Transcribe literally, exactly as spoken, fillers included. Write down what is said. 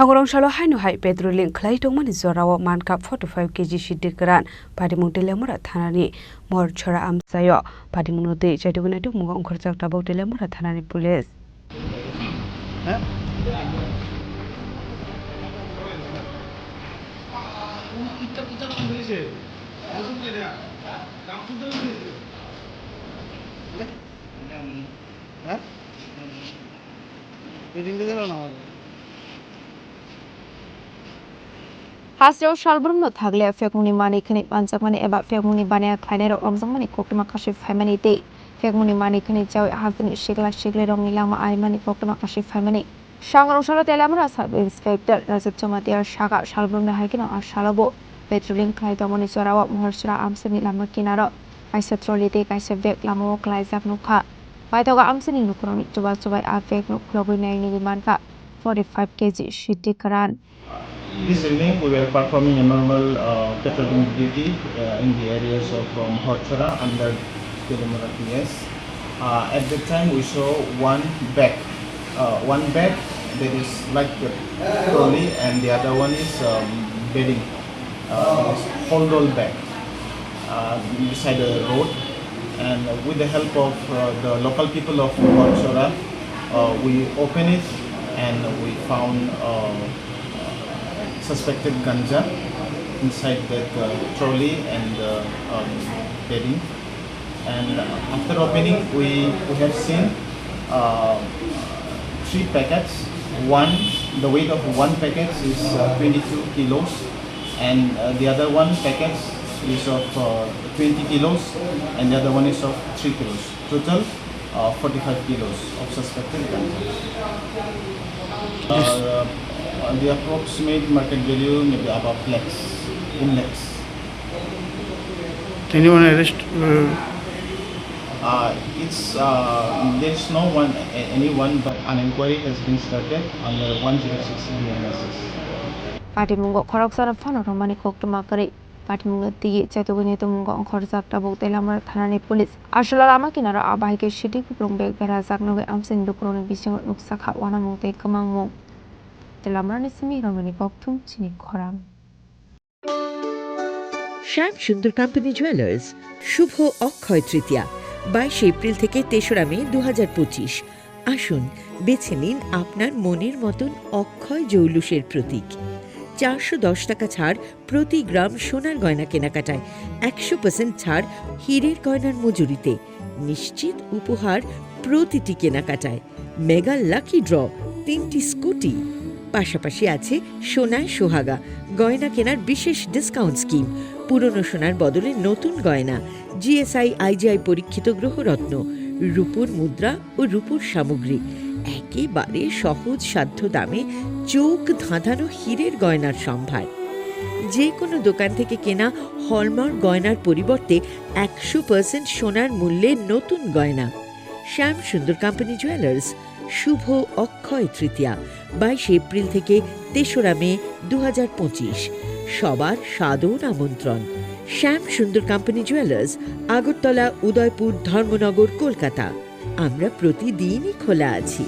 Hangrong salo haino hai patrolling khlai tongmani jorao mankha forty five K G siddi kwran. Patimung Teliamura thanani Morchora amchaio patimungno twi chaitugwi naitukmungo ongkhorjak tabuk Teliamura thanani police. Hasteo salbrumno thagle phekmungni manwi khwnwi manjakmani eba phekmungni baniya khlainairok romjakmani koktwma kasu phaimani tei phekmungni manwi khwnwi chawi hasteni sikla siklirokni langma aimani koktwma kasu phaimani. Sangrong salo Teliamura Sub Inspector Rajab Jamatia saka salbrumni hai kheno a salo bo patrolling khlai tongmani jorao Mohorchora amsini lama kinaro kaisa trolley tei kaisa bag lamao klaijak nukha. Paithago amsini lukurokni chuba chubai a bagno khulogwi nainwi mankha forty five K G siddi kwran. This evening we were performing a normal uh, patrolling duty uh, in the areas of um, Horchora under Teliamura P S. Uh, at that time we saw one bag, uh, one bag that is like a trolley, and the other one is um, bedding, uh, is foldable bag uh, beside the road. And with the help of uh, the local people of Horchora, uh, we open it and we found uh, suspected ganja inside that uh, trolley and uh, um, bedding. And after opening, we, we have seen uh, three packets. One, the weight of one packet is uh, twenty-two kilos, and uh, the other one packet is of uh, twenty kilos, and the other one is of three kilos. Total uh, forty-five kilos of suspected ganja. Uh, the approximate market value may be about lakhs, in lakhs. Anyone arrest? Uh, Uh, it's uh, there is no one a- anyone, but an inquiry has been started under one zero six B N S S. Patimungo khoroksano phano rwmani koktwma kwrwi. Patimungno twiwi chaitugwini tumungno ongkhorjak tabuk Teliamura thanani police. Aswla lama kinaro a bahai khe sidi kuplung bag berajak nugwi amchaini lukurokni bisingo nuksa kha uanamung tei kwmangmung. Teliamurani simi romani kokthum chini khorang. শ্যাম সুন্দর company jewellers, শুভ অক্ষয় তৃতীয়া, বাইশে এপ্রিল থেকে তেসরা মে দু হাজার পঁচিশ। আসুন, বেছে নিন আপনার মনের মতন অক্ষয় জৌলুসের প্রতীক। চারশো দশ টাকা ছাড় প্রতি গ্রাম সোনার গয়না কেনাকাটায়, একশো পার্সেন্ট ছাড় হীরের গয়নার মজুরিতে, নিশ্চিত উপহার প্রতিটি কেনাকাটায়, মেগা লাকি ড্র, তিনটি স্কুটি, পাশাপাশি আছে সোনায় সোহাগা, গয়না কেনার বিশেষ ডিসকাউন্ট স্কিম, পুরনো সোনার বদলে নতুন গয়না, জিএসআই আইজিআই পরীক্ষিত গ্রহরত্ন, রূপোর মুদ্রা ও রূপোর সামগ্রী, একেবারে সহজ সাধ্য দামে চোখ ধাঁধানো হীরের গয়নার সম্ভার। যে কোনো দোকান থেকে কেনা হলমার্ক গয়নার পরিবর্তে একশো পার্সেন্ট সোনার মূল্যে নতুন গয়না। শ্যাম সুন্দর কোম্পানি জুয়েলার্স, শুভ অক্ষয় তৃতীয়া, বাইশে এপ্রিল থেকে তেসরা মে দু হাজার পঁচিশ। সবার সাদর আমন্ত্রণ। শ্যাম সুন্দর কোম্পানি জুয়েলার্স, আগরতলা, উদয়পুর, ধর্মনগর, কলকাতা। আমরা প্রতিদিনই খোলা আছি।